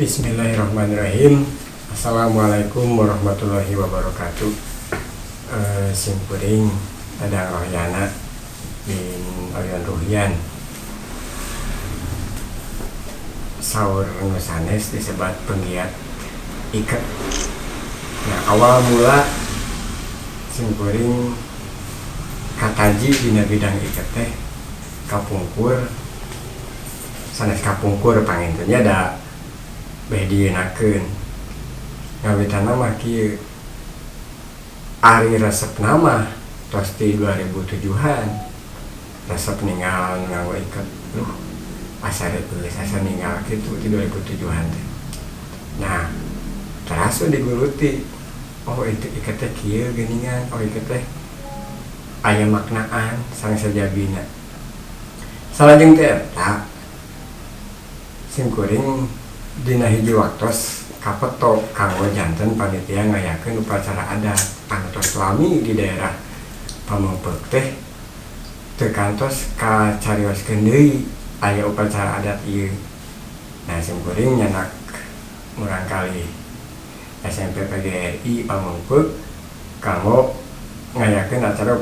Bismillahirrahmanirrahim. Assalamualaikum warahmatullahi wabarakatuh. Simkuring Dadang Rohyana bin Oyon Ruhyan. Saur nu sanes disebat penggiat iket. Nah, awal mula simkuring kataji dina bidang iket teh kapungkur, sanes kapungkur, pangintennya da beh dienakeun. Ngawitanna mah kieu, ari resep nama tos ti 2007-an resep ninggal nganggo iket. Duh, asa geus asa ninggal kitu ti 2007-an teh. Nah, teras we diguruti, oh itu iket teh kieu geuningan, oh iket teh aya maknaan sareng sajabina. Salajeng teh eta simkuring dina hiji waktos kapeto kanggo janten panitia ngayakeun upacara adat anu tos lami di daerah Pameungpeuk teh teu kantos kacarioskeun deui aya upacara adat ieu. Nah, simkuring nyanak murangkalih SMP PGRI Pameungpeuk kanggo ngayakeun acara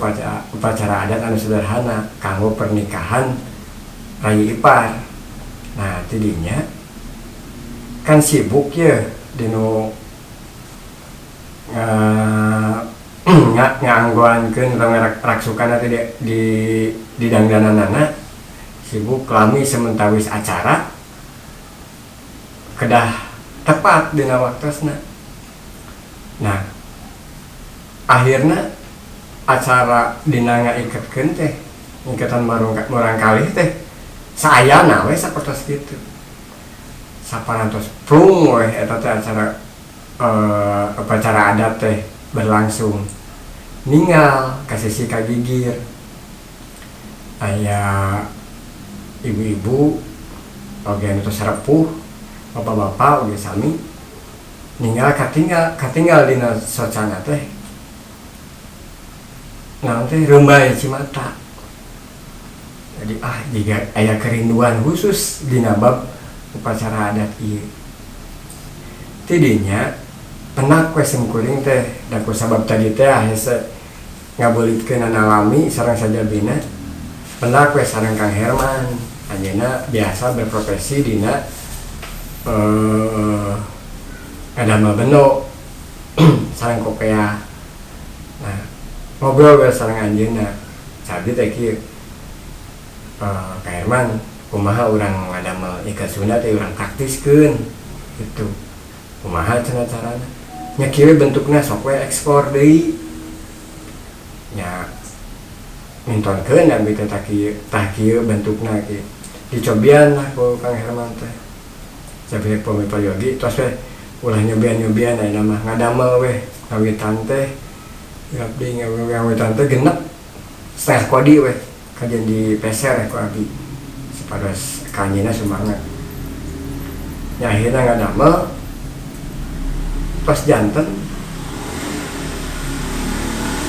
upacara adat anu sederhana kanggo pernikahan rayi ipar. Nah, tidinya kan sibuk ya dinu nganggoankeun atau ngaraksukan nanti di dangdananana sibuk lami sementawis acara kedah tepat dina waktosna. Nah, akhirna acara dina ngaiketkeun teh iketan murangkalih teh saayana we sapertos kitu. Saparantos plung we eta teh acara, upacara adat teh berlangsung. Ningal ka sisi ka gigir aya ibu-ibu oge anu tos repuh, bapak-bapak oge sami ninggal katinggal katinggal dina socana teh naon teh, reumbay cimata. Jadi ah, jiga aya kerinduan khusus dina bab upacara adat ieu. Tidinya penak we simkuring teh da ku sabab tadi teh hese ngabeulitkeun lami sareng sajabina. Pendak we sareng Kang Herman, anjeunna biasa berprofesi dina ngadamel bendo sareng kopea. Nah, ngobrol we sareng anjeunna, abdi teh kieu, Kang Herman, kumaha urang ngadamel iket Sunda teh urang praktiskeun gitu, kumaha cenah carana? Nya kieu bentukna, sok we ekspor deui nya, mintonkeun abdi teh tah kieu, tah kieu bentukna kieu. Dicobian lah ku Kang Herman teh. Sampai pami prayogi tos we ulah nyobian-nyobian, ayeuna mah ngadamel we. Ngawitan teh abdi ngawitan teh 6,5 kodi we kajian dipeser ku abdi supados ka anjeunna sumangat. Nya akhirna ngadamel tos janten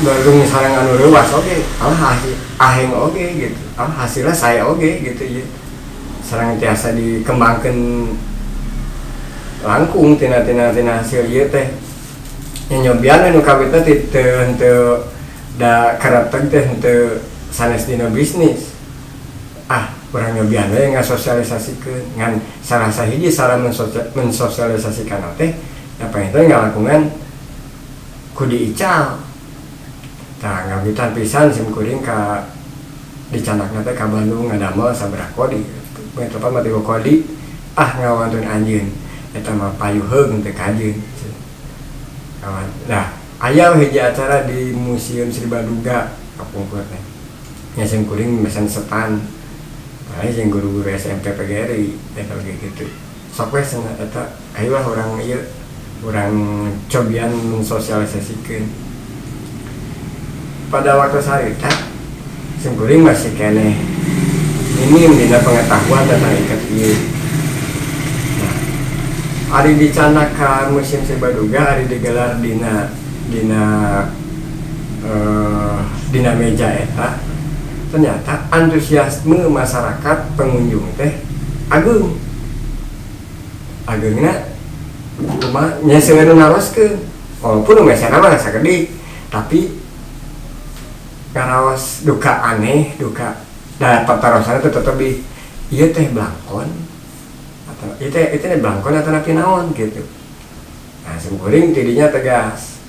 bareng sareng anu reuwas oge, alah aheng oge gitu, ah hasilna sae oge gitu ieu. Sareng tiasa dikembangkeun langkung tina tina tina hasil ieu teh. Nya nyobian nu kawitna teh teu henteu da kareteg teh henteu sanes dina bisnis. Ah, urang nyobian we ngasosialisasikeun, ngan salah sahiji cara mensosialisasikan teh nya panginten ngalangkungan ku diical. Tah, ngawitan pisan simkuring ka dicandakna teh ka Bandung ngadamel sabaraha kodi. Tepat mah 3 kodi, ah ngawantun anjeun eta mah payu heug teu kajeun. Nah, aya hiji acara di Museum Sri Baduga kapungkur teh. Nya simkuring mesen setan. Nah, jeung guru-guru SMP PGRI eta oge kitu. Sok we cenah eta, ayo lah urang ieu, urang cobian mensosialisasikeun. Pada waktu harita simkuring masih keneh minim dina pengetahuan tentang iket ieu. Nah, ari dicandak ka Museum Sri Baduga, ari digelar dina dina dina meja eta, ternyata antusiasme masyarakat pengunjung teh ageung. Ageungna kumaha nya, seueur nu naroskeun, walaupun nu mesena mah sakedik, tapi ngaraos duka aneh, duka da patarosan itu tetep di ieu teh blangkon atau ieu teh, itu teh blangkon atau napi naon gitu. Nah, simkuring tidinya tegas,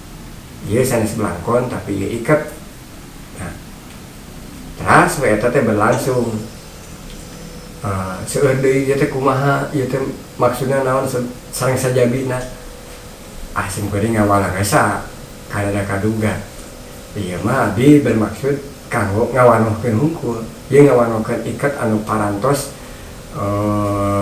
ieu sanes blangkon, tapi ieu iket. Nah, terus we eta teh berlangsung. Seueur deui, ieu teh kumaha, ieu teh maksudna naon sareng sajabina. Ah, simkuring ngawalang sa kada kaduga ieu mah abdi bermaksud kanggo ngawanohkeun hungkul, ieu ngawanohkeun iket anu parantos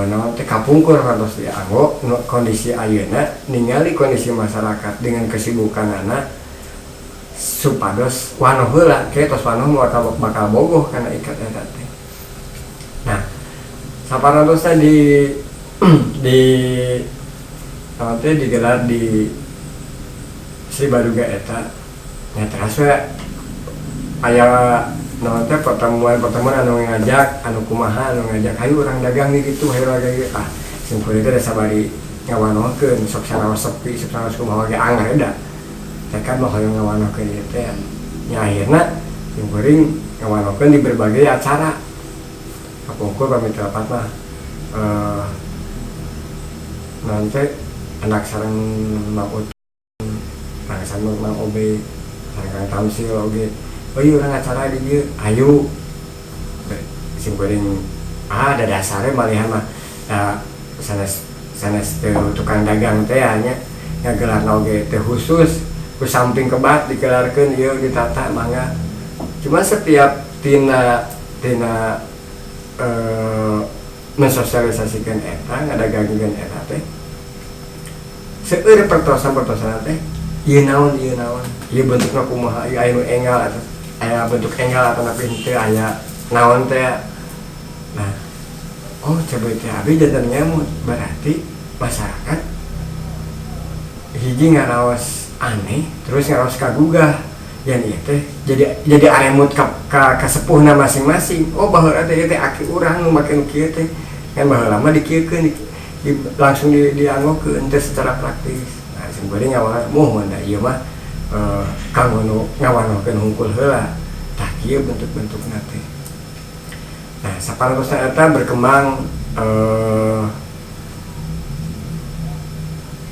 naon teh kapungkur parantos dianggo. Nu kondisi ayeuna, ningali kondisi masyarakat dengan kesibukanana, supados wanoh heula ke tos wanoh bakal bakal bogoh kana iket eta teh. Nah, saparantosna di naon teh digelar di Sri Baduga eta nya, teras we aya naon teh pertemuan-pertemuan anu ngajak, anu kumaha, anu ngajak, "Hayu urang dagang di ditu, hayu urang dagang di." Ah, simkuring teh sabari ngawanohkeun, sok sanaos sepi, sok sanaos kumaha ge angger da tekad mah hoyong ngawanohkeun ieu teh nya. Akhirna simkuring ngawanohkeun di berbagai acara. Kapungkur pamit rapat mah naon teh anak sareng Mang Utun, anak sareng Mang Obe, sareng Kang Tamsil oge, "Oh iya, urang acara di dieu, ayo." Simkuring ah ada dasarnya malihan mah da sanes sanes teu tukang dagang teh nya, ngagelarna oge teu khusus, ku samping kebat digelarkeun ieu, ditata mangga. Cuma setiap tina tina mensosialisasikan eta, ngadagangkeun eta teh, seueur pertosan-pertosan teh, ieu naon, ieu naon, ieu bentukna kumaha, ieu aya nu enggal atau aya bentuk enggal atau napi henteu, aya naon teh. Nah, oh, coba teh abi janten ngemut, berarti masyarakat hiji ngaraos aneh, terus ngaraos kagugah yang ieu teh jadi aremut ka kasepuhna masing-masing. Oh, baheula teh ieu teh aki urang nu make nu kieu teh kan, baheula mah dikieukeun di langsung dianggokeun teh secara praktis. Nah, simkuring ngawaler muhun da ieu mah kanggo nu ngawanohkeun hungkul heula, tah kieu bentuk-bentukna teh. Nah, saparantosna eta berkembang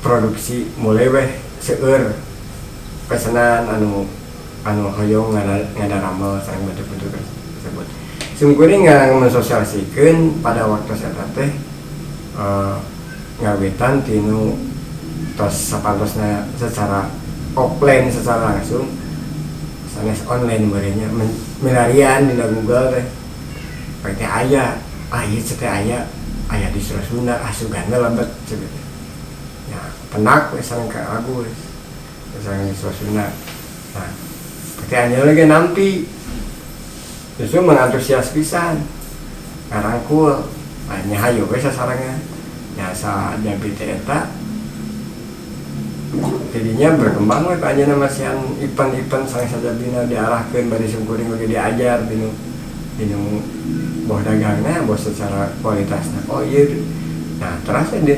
produksi mulai weh seueur pesanan anu anu hoyong ngadaramel sareng bentuk-bentuk tersebut. Simkuring mensosialisasikan pada waktu eta teh ngawitan tinu tos sapantosna secara offline, secara langsung, sanes online merenya, milarian dina Google teh teh aya, ah ieu teh aya aya di Sunda, ah sugan lebet cenah teh ya, penak we sareng Kak Agus sareng di Sunda. Nah, teh anjeunna lagi nampi, justru mengantusias pisan, ngarangkul. Nah, nya hayu we sasarengan nya sajabi teh eta jadinya berkembang we anjeunna masihan event-event sareng sajabina diarahkeun, bari simkuring oge diajar dinu boh dagangna, boh secara kualitasna. Oh iya, nah terus di,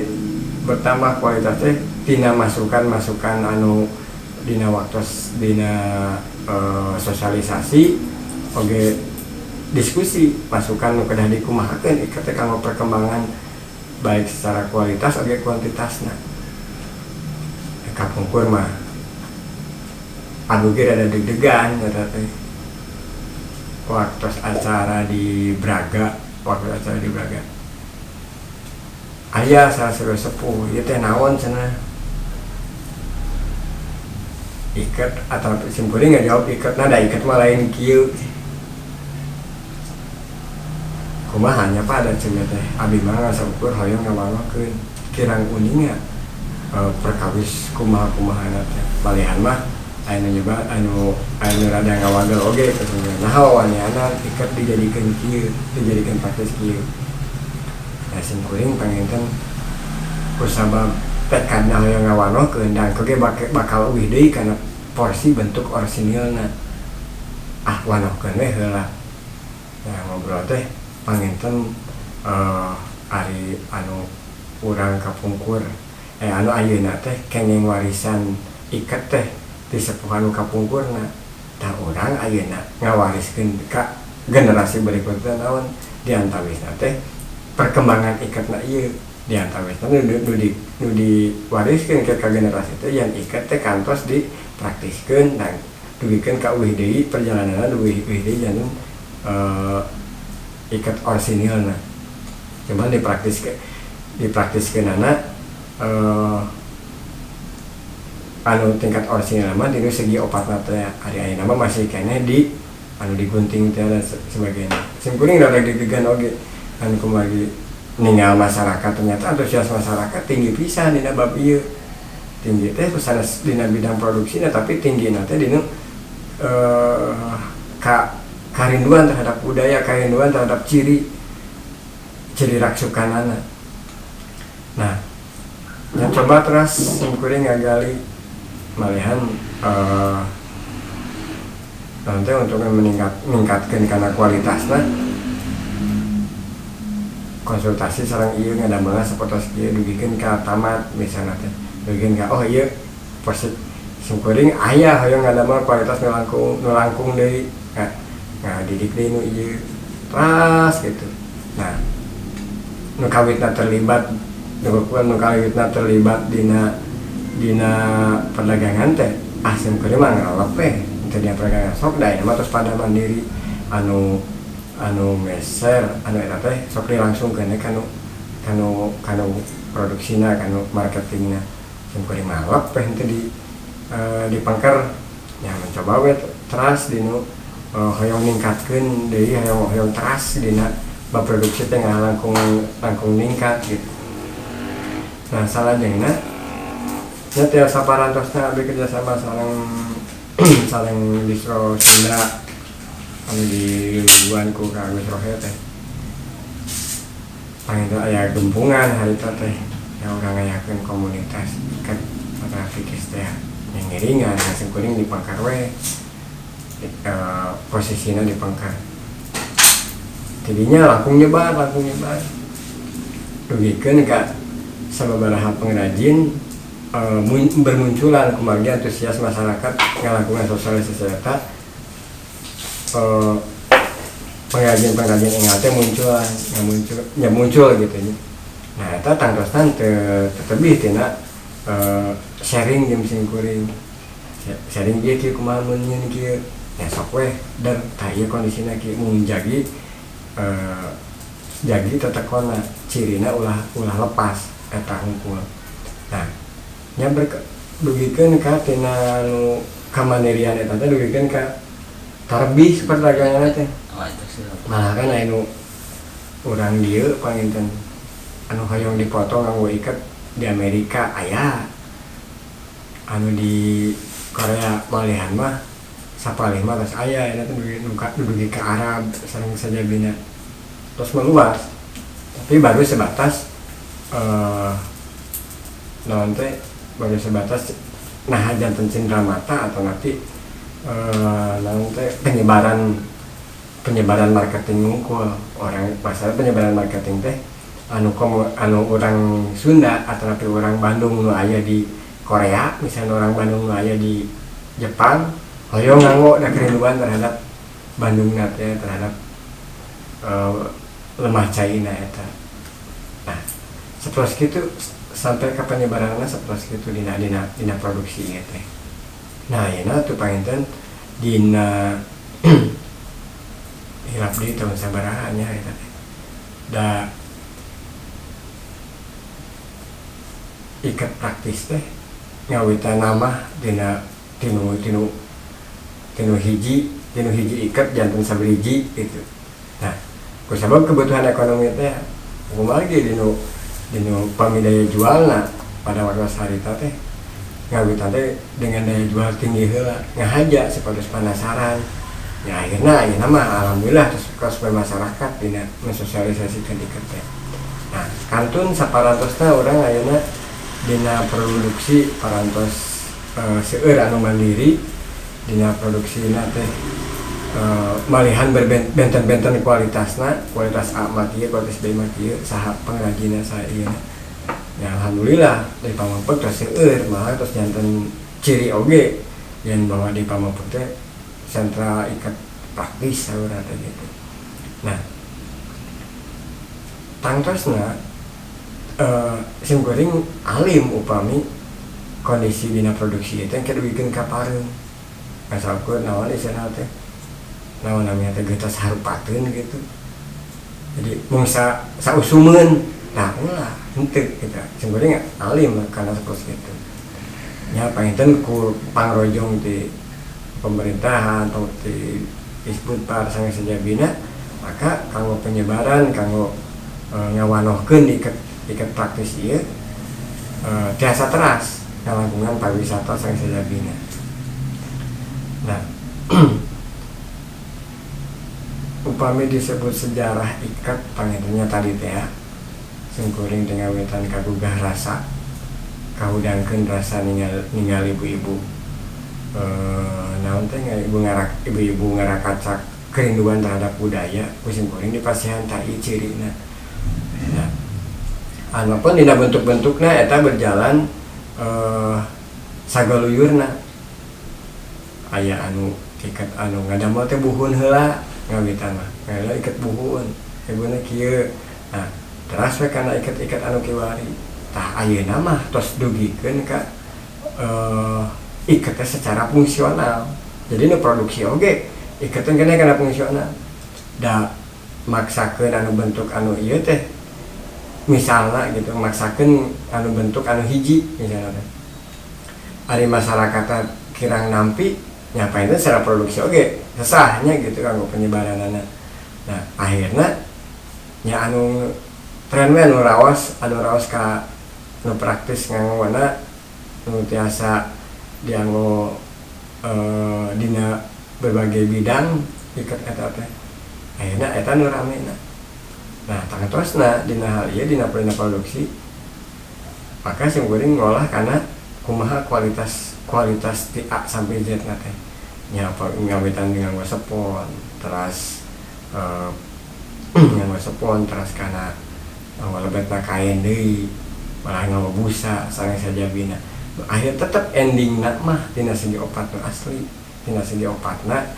bertambah kualitasnya tina masukan-masukan anu dina waktu dina sosialisasi oge diskusi, masukan nu kedah dikumahakeun ieu teh kanggo perkembangan baik secara kualitas oge kuantitasna. Kapungkur mah aduh ge rada deg-degan eta teh waktu acara di Braga. Waktu acara di Braga aya salah satu sepuh, ieu teh naon cenah, iket atau simkuring nggak jawab iket. Nah, da iket mah lain kieu, kumaha nya Pak, ada cenah teh abi mah ngaseukur hoyong ngawanohkeun, kirang uninga perkawis kumaha-kumaha teh. Malihan mah aya nu nyoba, anu anu rada ngawagel oge katanya, nah waniana iket dijadikeun kieu, dijadikeun praktis kieu. Nah, simkuring panginten kusabab tekadna hoyong ngawanohkeun dan oge bakal uih deui kana porsi bentuk orsinilna, ah wanohkeun we heula. Nah, ngobrol teh panginten ari anu urang kapungkur anu ayeuna teh kenging warisan iket teh ti sepuh anu kapungkurna. Tah urang ayeuna ngawariskeun ka generasi berikutna naon diantawisna teh perkembangan iketna ieu diantawisna nu diwariskeun ka generasi teh yang iket teh kantos dipraktiskeun dan dugikeun ka uih deui perjalananna uih deui janten iket orsinilna. Cuman dipraktiskeunana anu tingkat orsinil mah dinu segi opatna teh ari ayeuna mah masih keneh di anu digunting teh dan sebagainya. Sim kuring rada deg-degan oge anu kumargi ningal masyarakat ternyata antusias masyarakat tinggi pisan dina bab ieu. Tinggi teh sanes dina bidang produksina tapi tinggi teh dina karinduan terhadap budaya, karinduan terhadap ciri ciri raksukanana. Nah, yang coba terus sim kuring ngagali malihan nanti untuk meningkatkan karena kualitasnya konsultasi sareng ieu ngadamelna sapertos ieu dugikeun ka tamat misalna teh dugikeun ka oh ieu posisi sim kuring aya hoyong ngadamel kualitas nu langkung deui ngadidik deui nu ieu teras gitu. Nah, nu kawitna terlibat nu kawitna terlibat dina perdagangan teh sim kuring mah ngarolok teh teu dina perdagangan sok da mah tos pada mandiri anu anu meser anu eta teh sok dilangsungkeun kanu kanu kanu produksina kanu marketingna. Sim kuring mah lep teh henteu di pangker ya mencoba we teras dinu hoyong ningkatkeun deui hoyong teras dina bab produksi teh langkung langkung ningkat gitu. Nah, salajengna nya tiasa parantosna abdi kerjasama sareng sareng distro Sunda anu diluan ku Kang Agus Rohe teh. Panginten aya gempungan harita teh yang urang ngayakeun komunitas iket fotografi teh yang ngiringan sim kuring di pangkar we posisinya di pangkar. Tidinya langkung nyebar dugikeun ka sababaraha pengrajin bermunculan kumargi antusias masyarakat ngalakukan sosialisasi eta pengrajin-pengrajin enggal teh muncul gitu nya. Nah, eta tangtosna teu tebih tina sharing jeung sim kuring. Sharing ieu kieu kumaha mun nyieun kieu. Ya sok weh dan tah ieu kondisina kieu mun jagi jagi tetekona cirina ulah lepas eta hungkul. Nah, nya dugikeun ka tina nu kamandirian eta teh dugikeun ka tarbih perdagangan teh. Oh, itu sih. Malah kan aya nu urang dieu panginten anu hoyong dipotong nganggo iket di Amerika aya. Anu di Korea malihan mah sapalih mah tos aya eta teh dugi ka Arab sareng sajabina. Terus meluas. Tapi baru sebatas naon teh baru sebatas nah janten cindramata atau nanti naon teh penyebaran marketing ngungkul orang masalah penyebaran marketing teh anu anu orang Sunda atau nanti orang Bandung nu aya di Korea misalnya orang Bandung nu aya di Jepang hoyong nganggo da kerinduan terhadap Bandung teh terhadap lemah caina eta. Nah, seperti itu sampai ke penyebarannya seperti itu dina produksi ieu teh. Nah, ayeuna tuh panginten dina hilap deui tahun sabaraha nya eta teh. Da iket praktis teh ngawitan nama dina tinu tinu tinu hiji iket janten sabriji gitu. Nah, kusabab kebutuhan ekonomi teh kumaha ge dinu pamidaya jualna pada waktu harita teh ngawitan teh dengan daya jual tinggi heula ngahaja sapatos penasaran. Ya akhirna ayeuna mah alhamdulillah terus kos masyarakat dina mensosialisasikan iket teh. Nah, kantun saparantosna urang ayeuna dina produksi parantos seueur anu mandiri dina produksina teh malihan benten-benten kualitasna, kualitas A mah kieu, kualitas B mah kieu, saha pengrajinna saha ieu. Ya, alhamdulillah di Pamengpeuk tos seueur, malah tos janten ciri oge yang bahwa di Pamengpeuk teh sentra ikat praktis saurna teh gitu. Nah, tangtosna sim kuring alim upami kondisi dina produksi itu yang dugikeun ka pareum, ngasaupkeun naon istilahna teh, naon namanya teh, geutas harupateun gitu. Jadi mung sausumeun, nah ulah henteu gitu. Sim kuring alim karena seperti itu nya, panginten ku pangrojong di pemerintahan atau di Disbudpar sareng sajabina, maka kanggo penyebaran, kanggo ngawanohkeun iket iket praktis ieu tiasa teras ngalangkungan pariwisata sareng sajabina. Nah, upami disebut sejarah iket, panginten nya tadi teh ya, simkuring teh ngawitan kagugah rasa, kahudangkeun rasa ningali ningali ibu-ibu, naon teh, ibu ngarak, ibu-ibu ngarakacak kerinduan terhadap budaya, ku simkuring dipasihan tah ieu cirina. Nah, anu pun dina bentuk-bentukna eta berjalan sagaluyurna, aya anu iket anu ngadamel teh buhun heula, ngawitan mah ngawitan iket buhun, ibuna kieu. Nah, teras we kana iket-iket anu kiwari. Tah, ayeuna mah tos dugikeun ka iket teh secara fungsional. Jadi nu produksi oge iket teh kena kana fungsional, da maksakeun anu bentuk anu ieu teh misalna gitu, maksakeun anu bentuk anu hiji misalna teh, ari masyarakat kirang nampi nyapain itu, secara produksi oge sesahnya gitu kanggo penyebaranana. Nah, akhirnya nya anu tren we anu raos ka nu praktis, nganggo nu tiasa dianggo dina berbagai bidang iket eta teh, akhirnya eta nu rame. Nah, tangtosna dina hal ieu, dina dina produksi, maka sim kuring ngolah karena kumaha kualitas kualitas ti A sampai Z na teh nya, ngawitan nganggo sepon, teras nganggo sepon, teras kana lebetna kain deui, malah nganggo busa sareng sajabina. Akhir tetep endingna mah tina segi opat nu asli, tina segi opatna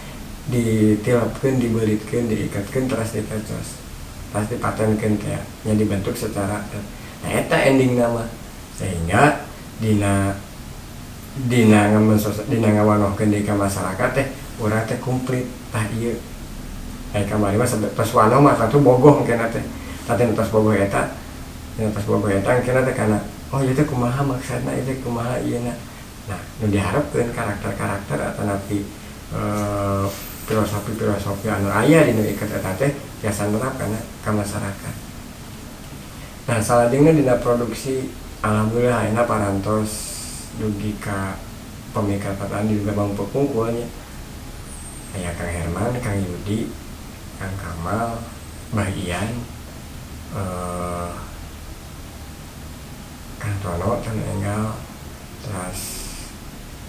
ditilepkeun, dibeuritkeun, diikatkeun, teras dikecos, teras dipatenkeun teh nya, dibentuk secara, nah, eta endingna mah. Sehingga dina dina dina ngawanohkeun deui ka masyarakat teh, urang teh komplit. Tah, ieu aya kamari mah tos wanoh mah atuh bogoh engkena teh. Tah, tos bogoh eta, dina tos bogoh eta engkena teh kana, oh, ieu teh kumaha maksudna, ieu teh kumaha ieu. Nah, nu diharapkeun karakter-karakter atau napi filosofi-filosofi anu aya dina iket eta teh tiasa nerap kana ka masyarakat. Nah, salajengna dina produksi, alhamdulillah ayeuna parantos dugi ka pemikatan di Pamengpeuk wungkul nya. Aya Kang Herman, Kang Yudi, Kang Kamal, Mbah Ian, Kang Tono, Tono Enggal, terus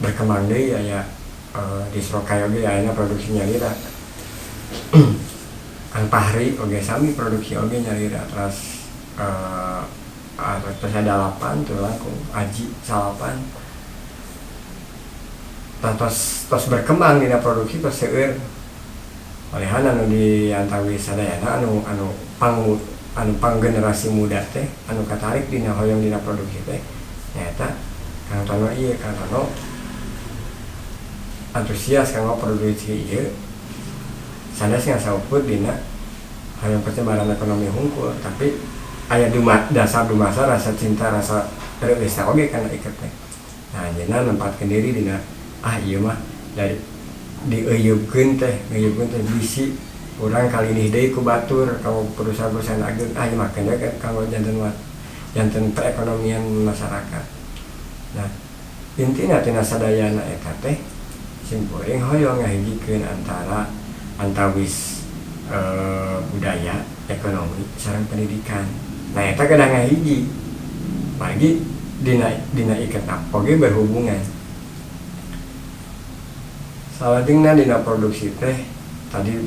berkembang deui aya di Srokai oge ayeuna produksi nyalira. Kang Fahri oge sami produksi oge nyalira. Terus terus ada dalapan tuh langkung Aji salapan. Tah, tos tos berkembang dina produksi, tos seueur. Malihan anu di antawis sadayana anu anu pang anu pang generasi muda teh anu katarik dina hoyong dina produksi teh nyaeta Kang Tono ieu. Kang Tono antusias kanggo produksi ieu, sanes ngasaukur dina hoyong penyebaran ekonomi hungkul, tapi aya duma, dasar dumasar rasa cinta, rasa reueusna oge kana iket teh. Nah, anjeunna nempatkeun diri dina, ah, ieu mah dari dieuyeukeun teh, ngeuyeupkeun teh bisi urang kalindih deui ku batur kanggo perusahaan-perusahaan ageung, ah, ieu mah keun kanggo janten janten perekonomian masyarakat. Nah, intina tina sadayana eta teh simkuring hoyong ngahijikeun antara antawis budaya, ekonomi sareng pendidikan. Nah, eta kedah ngahiji margi dina dina iket oge berhubungan. Salajengna dina produksi teh tadi.